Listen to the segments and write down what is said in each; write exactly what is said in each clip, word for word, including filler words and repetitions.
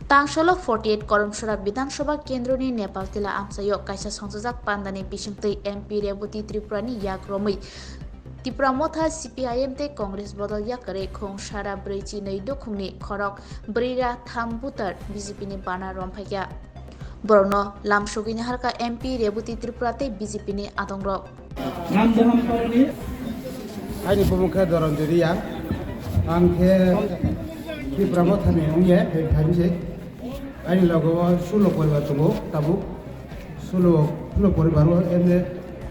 Tangsholo forty eight Koromsora Bidhan Sabha kendroni Nepal tila amchaio kaisa songchajak pandani bisingtwi M P Reboti Tripurani yak romwi Tipra Motha C P I M tei Congress bodol yakarwi khung sara brwi chi nwi dukhungni khorok brwi ra tham butar B J P ni bana romphaikha. Borokno lamsogwi naharkha M P Reboti Tripura tei B J P ni adongrok. Nam boham koroni. Aini bumung khe Doron Joriya. Ang khe Tipra Mothani wngya, phai phaimse. Aini logo o sulo poribar tongo, tabuk. Sulo, sulo poribar o emne,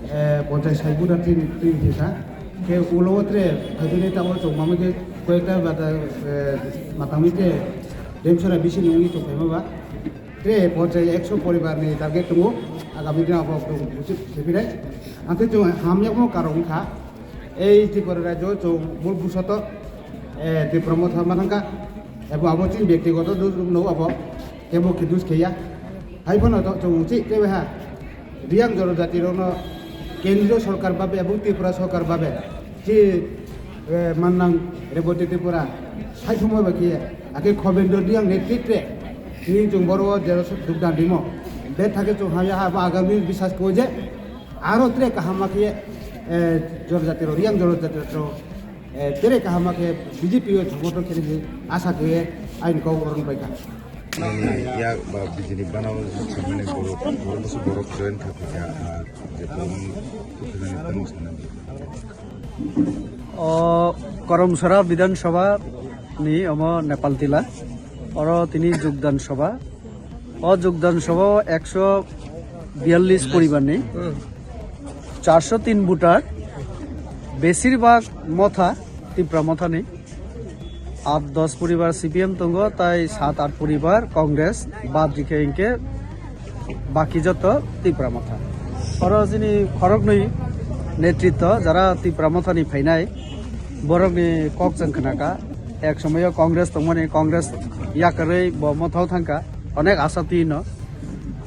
eh, ponchai sai buda tin, tin thisa. Khe ulo o tre, phai dini tabuk chwng mama khe koyekta bata, eh, matangwi te Demsora bisi ni wngwi tong phaima ba. Tre ponchai ekso poribar ni target tongo, agami dino abo tongo, busi sepinai. Ang khe chwng hamyakmo karok wngkha, ei Tripura rajyo chwng bul busoto, eh, Tipra Motha ma thangkha, ebo abo chini byaktigoto dusrok no abo, kebo khe dus kheya. Hai phano to chwng chi kebe ha, Riyang Joro Jati rokno Kendriyo Sorkar babe abo Tripura Sorkar babe chi, eh, mannang Reboti Tripura, hai phano ba khe, akhe Khobendra Riyang netritwe, tini chwng boro o jero jogdan rimo. Be thake chwng hamya ha, bo agami bisas ko je, aro tre kaham ma khe, eh, Joro Jati rok, Riyang Joro Jati rok, eh, tre kaham ma khe B J P o support khe asa khe aini kok oron bai kha. Ya ba B J P bana o samani borok, borok join kha kha, ah, je borok ni kujani tamo sana. O Koromsora Bidhan Sabha ni omo Nepal tila. Oro tini Jogdan Sabha. O Jogdan Sabha o ekso biyallis poribar ni, charso tin voter, besir bak Motha, Tipra Motha ni. At dos poribar C P M tongo, tai sat at poribar Congress, bad rikhe hinkhe baki joto Tipra Motha. Oro chini khoroknwi netritwo, jara Tipra Motha ni phainai, borokni kok chwng khnakha. Ek somoyo Congress tongmani, Congress yakarwi bo Motha o thangkha, onek asa twino,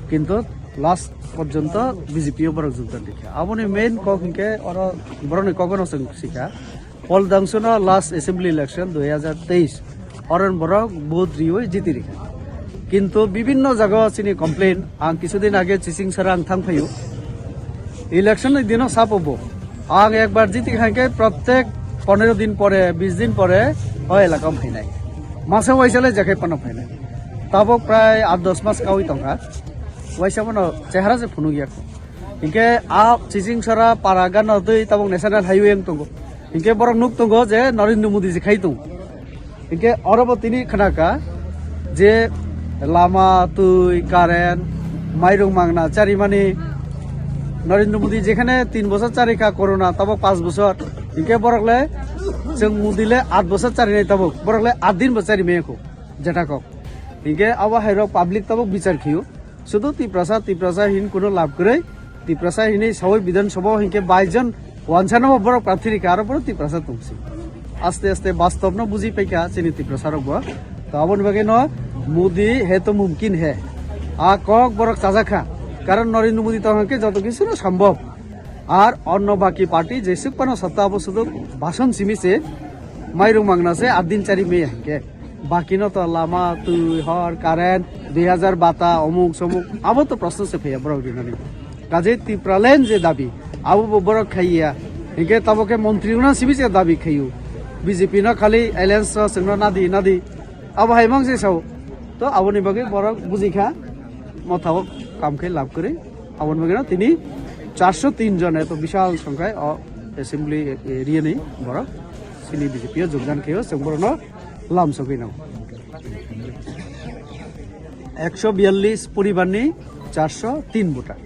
kintu last porjonto B J P o borok jogdan rikha. Aboni main kok hinkhe oro borokni kokno chwng sikha. Pol Dangsuno last assembly election dui hazar teis, oron borok vote riwi jiti rikha. Kintu bibinno jaga chini complain, ang kisudin age Chichingsara ang thang phaio. Election ni dino sapo bo. Ang ekbar jiti khankhe protek pondro din pore, bis din pore o elaka phainai. Masa waisa le jekhai pano phainai. Tabok prai at dos mas kawi tongkha. Waisa bono chehara se phunuk ya. Hinkhe a Chichingsara para gana twi tabok national highway wng tongo. Hinkhe borok nuk tongo je Narendra Modi je khai tongo. Hinkhe oro bo tini khnakha je lama, twi, current, mairung mangna charimani Narendra Modi jekhane tin bosor charikha corona, tabok panch bosor. Hinkhe borok le chwng Modi le at bosor charinai tabok, borok le at din bo chari maya kho jeta kok. Hinkhe abo hai rok public tabok bichar khiyo. Sudu Tiprasa, Tiprasa hin kuno lab kwrwi. Tiprasa hinwi sawi Bidhan Sabha o hinkhe bais jon wansano bo borok prarthi rikha, aro borok Tiprasa tongsi. Aste aste bastobno buji paikha chini Tiprasa rokbo. To aboni bagwi no Modi hai to mumkin hai. A kok borok chajakha. Karon Narendra Modi tong hinkhe joto kisu no sambhob. Ar onno baki party jesuk pano satta abo sudu bhasan simi se mairung mangna se at din chari maya hinkhe. Bakino to lama, twi, hor, current, dui hajar bata, omuk, somuk, abo to proshno se phaiya borok rinani. Kaje Tipraland je dabi, abo bo borok khaiya. Hinkhe tabo khe montri wngna sibi se dabi khaio. B J P no khali alliance o chwngno nadi, nadi. Abo hai mang se sao. To aboni bagwi borok bujikha, mothao kam khe lab kwrwi. Aboni bagwi no tini charso tin jon eto bishal songkhai o assembly area ni borok chini B J P o jogdan khaio, chwng borokno lam sogwi nango. Ekso biyallis poribar ni charso tin voter.